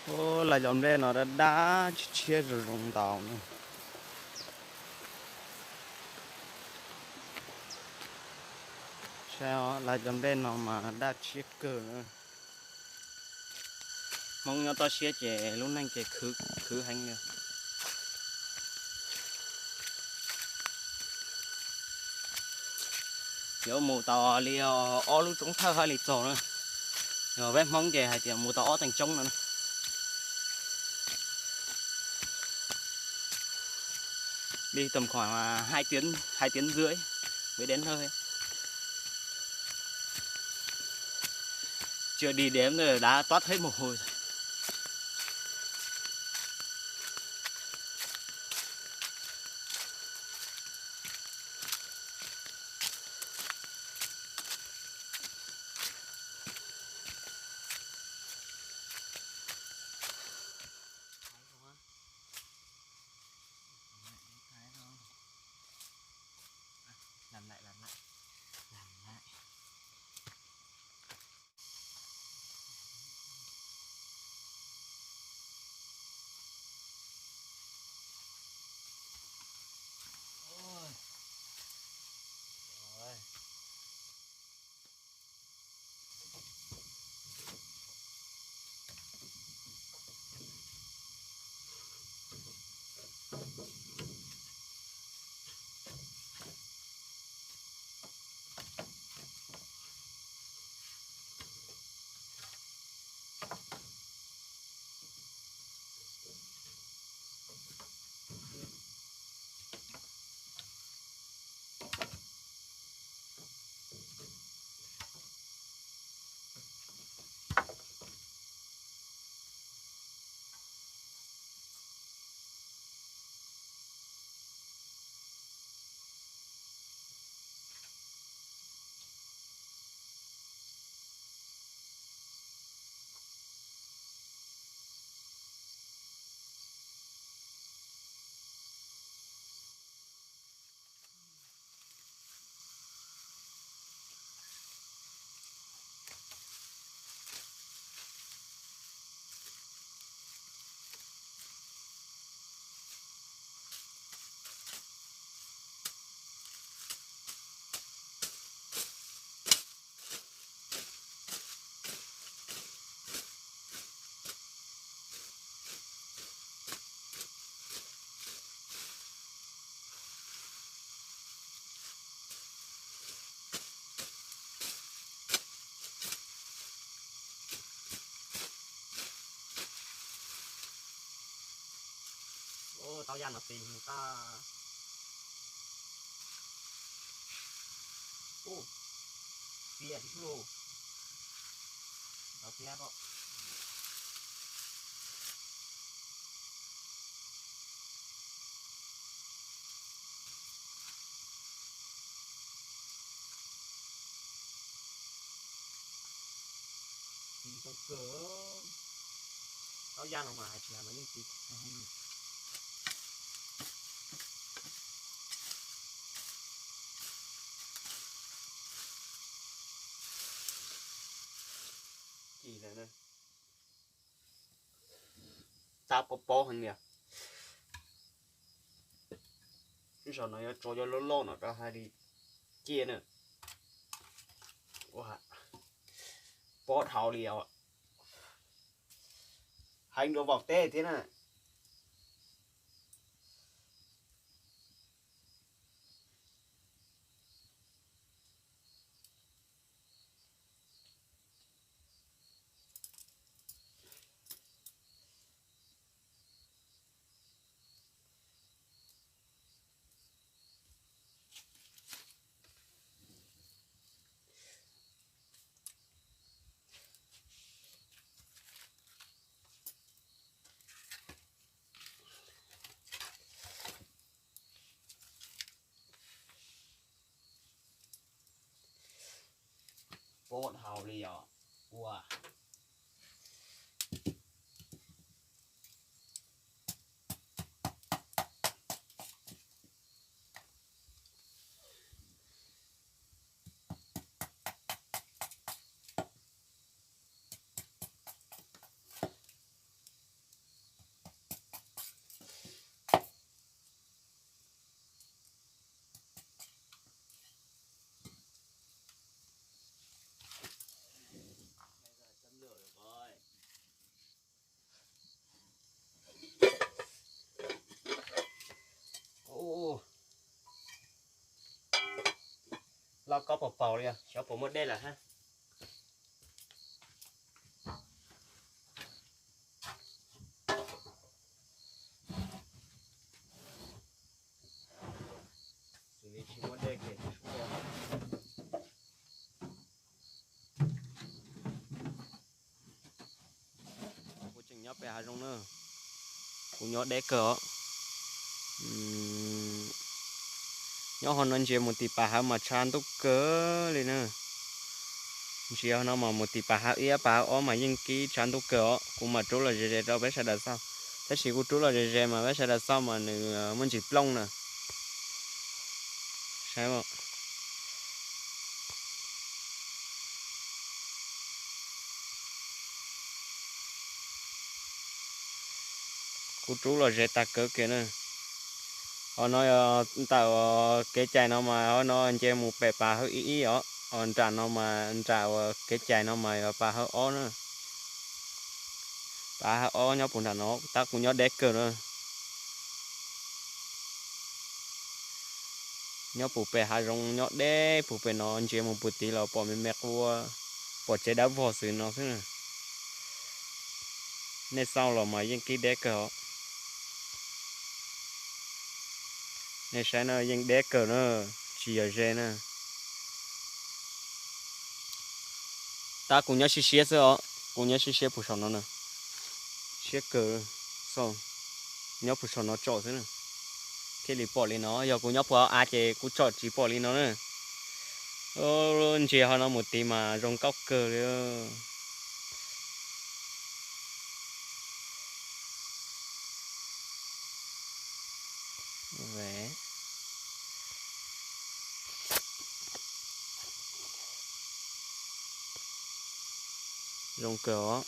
Lawv cov nplej no dab dab tshiab tshiab zoo zoo ntau na. Saib lawv cov nplej no mas dab tshiab kawg na. Hmoob nyob toj siab ces lub neej ces khwv heev li. Yuav mus tau li ob lub roob thawj haj li txog na. Yog peb Hmoob ces hais tias mus tau ob teev roob no na. Đi tầm khoảng là hai tiếng, hai tiếng rưỡi mới đến nơi. Chưa đi đếm nữa đã toát hết mồ hôi rồi. Làm lại, làm lại. Làm lại. Ôi. Rồi. Ua tau yaj no tis mus tag. Ub, tiag tiag lauj. Tau tiag koj. Tis tau kawg. Tau yaj no mas hais tias mas yeej tis. Tis lawm na. Txav pob pob heev li. Ib zaug no yuav tso cov loj loj no rau hais li ciaj na. Ua pob dhau li os. Heev dua vauv teb thiab na. Pob dhau li os. Ua Loj kob paus paus li os, xyov puas muaj dej lawm hab. Xws li tsis muaj dej ces tsis sub. Kuv tseem nyob pem hav zoov na, kuv nyob deb kawg os. Nyob hov no ntsia mus tim pas hawv mas tshav ntuj kawg li na. Ntsia hov no mas mus tim pas hawv ib pas hawv ob mas yeej kib tshav ntuj kawg os. Kuv mam rub los ze ze rau peb sawv daws xauj, tab sis kuv rub los ze ze mas peb sawv daws xauj mas nws muaj ntsis plooj na. Saib, kuv rub los ze tag kawg kiag na. Hov no yog ntawm kev cai no mas hov no nce mus pem pas hawv ib ib os, nram no mas nram uas kev cai no mas yog pas hawv ob na. Pas hawv ob nyob puag nram no, tab kuv nyob deb kawg na. Nyob puag pem hav zoov nyob deb puag pem no ntsia mus puag tid los pom me me quaj, pom tsev dawb vog xwb no xwb. Nej xauj los mas yeej kib deb kawg os. Nej saib no yeej deb kawg na, tsis yog ze na. Tab kuv nyob siab siab xwb os, kuv nyob siab siab puag saum no na. Siab kawg, nyob puag saum no tsom xwb na. Thiaj li pom li no, yog kuv nyob puag hauv av ces kuv tsom tsis pom li no na. Ntsia hov no mus tid mas zoo nkauj kawg li. Zoo kawg os.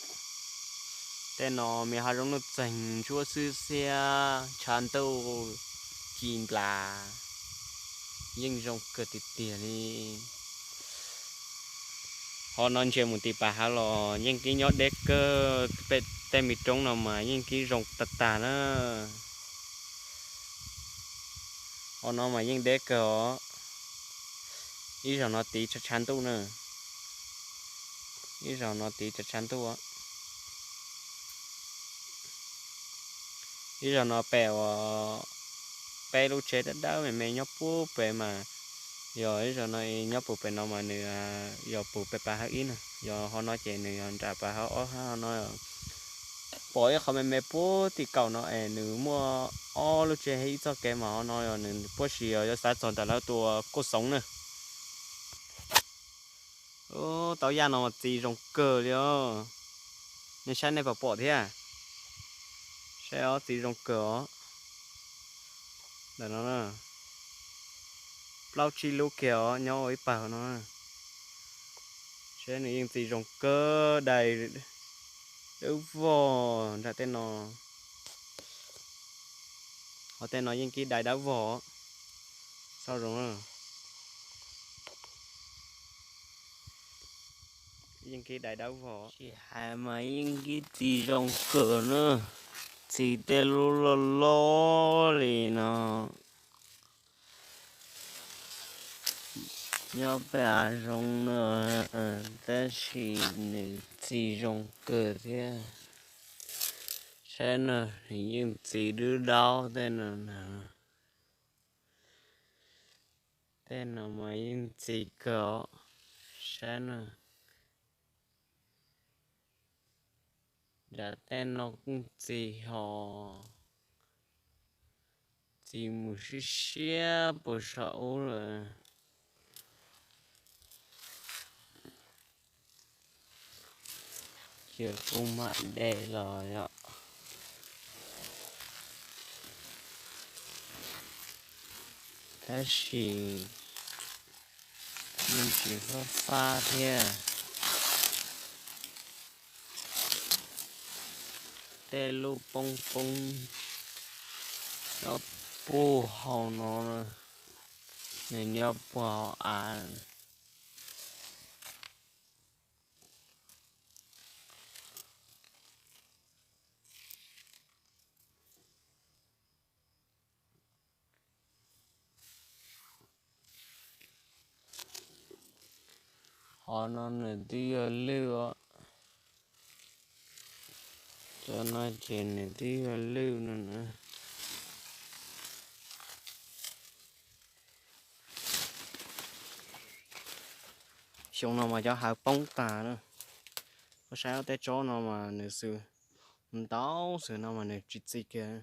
Tej no me hav zoov nuj txeeg ntsuab xwb xiab tshav ntuj ci nplas, yeej zoo kawg tiag tiag li. Hov no ntsia mus tim pas hawv los yeej kib nyob deb kawg, pem tej me roob no mas yeej kib zoo tag tag na. Hov no mas yeej deb kawg os. Ib zaug no tid tshav tshav ntuj na. Ib zaug no tid tshav tshav ntuj. Ib zaug no pem uas peb lub tsev dawb dawb me me nyob puag pem mas, yog ib zaug no nyob puag pem no mas nws yog puag pem pas hawv ib na, yog hov no ces nws yog nram pas hawv ob hab hov no. Pom ib qho me me puag tim kaum no es nws muaj ob lub tsev ib txoj kev mas hov no yog nws puab si yog xav txog ntawm lawv tua kuj xoov na. Tau yaj no mas txi zoo kawg li os. Nej saib nej puas pom thiab. Saib os, txi zoo kawg os. Ntawm no plaub tsib lub kiag os, nyob ua ib pawg no. Saib nws yeej txi zoo kawg, dai dawb vog nram tej no. Ho tej no yeej kib dai dawb vog. Xauj zoo, yeej kib dai dawb vog. Tsis hais mas yeej kib txi zoo kawg na. Txi tej lub loj loj li no. Nyob peb hav zoov no, tab sis nws txi zoo kawg thiab. Saib no, nws yeej txi dub daub tej no na. Tej no mas yeej txi kawg os. Saib no, nram tej no kuj txi ho, txi mus siab siab puag saum ub lawm. Ces kuv mam de los yom. Tab sis yeej tsis fab fab thiab. Tej lub poob poob nyob puag hauv no, nws nyob puag hauv av. Qhov no nws twb yuav lwj os. Cov no ces nws twb yuav lwj no na. Xyoo no mas cov hav poob tas na. Koj saib tej tsob no mas nws xwb ntau xwb no mas nws tsis txi kiag.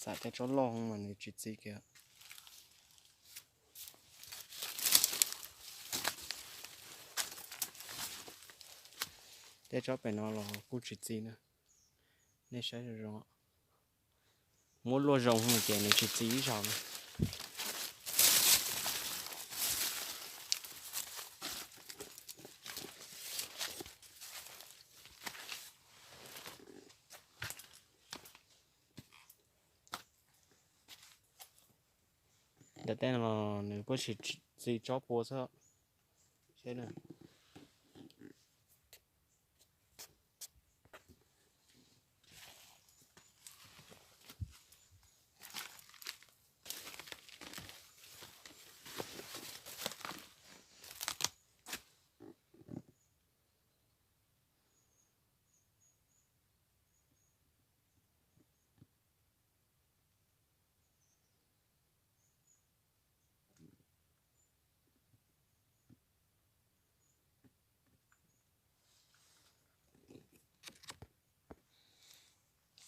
Xav tej tsob loj mas nws tsis txi kiag. Tej tsob pem no los kuj tsis txi na. Nej saib zoo zoo. Muab luaj zoo ces nws tsis txi ib zaug li. Ntawm tej no nws kuj tsis txi tsob pua xwb.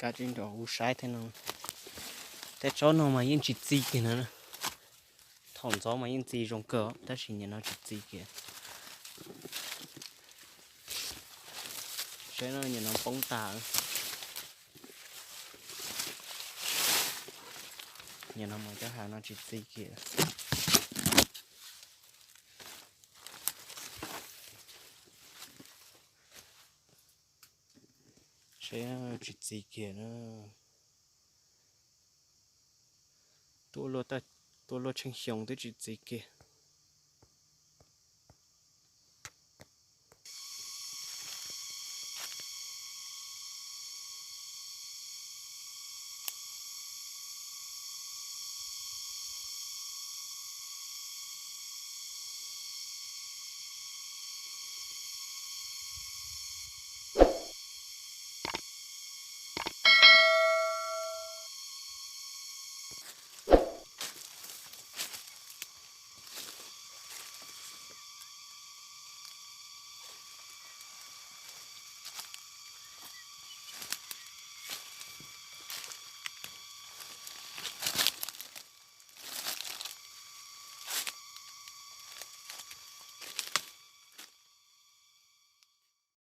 Kab tsis nrov kuv saib thiab no. Tej tsob no mas yeej tsis txi kiag no. Thaum ntxov mas yeej txi zoo kawg tab sis nim no tsis txi kiag. Saib no nim no poob tas. Nim no mas cov hav no tsis txi kiag. Saib tsis txi kiag na. Tuaj luaj tsheej xyoo twb tsis txi kiag.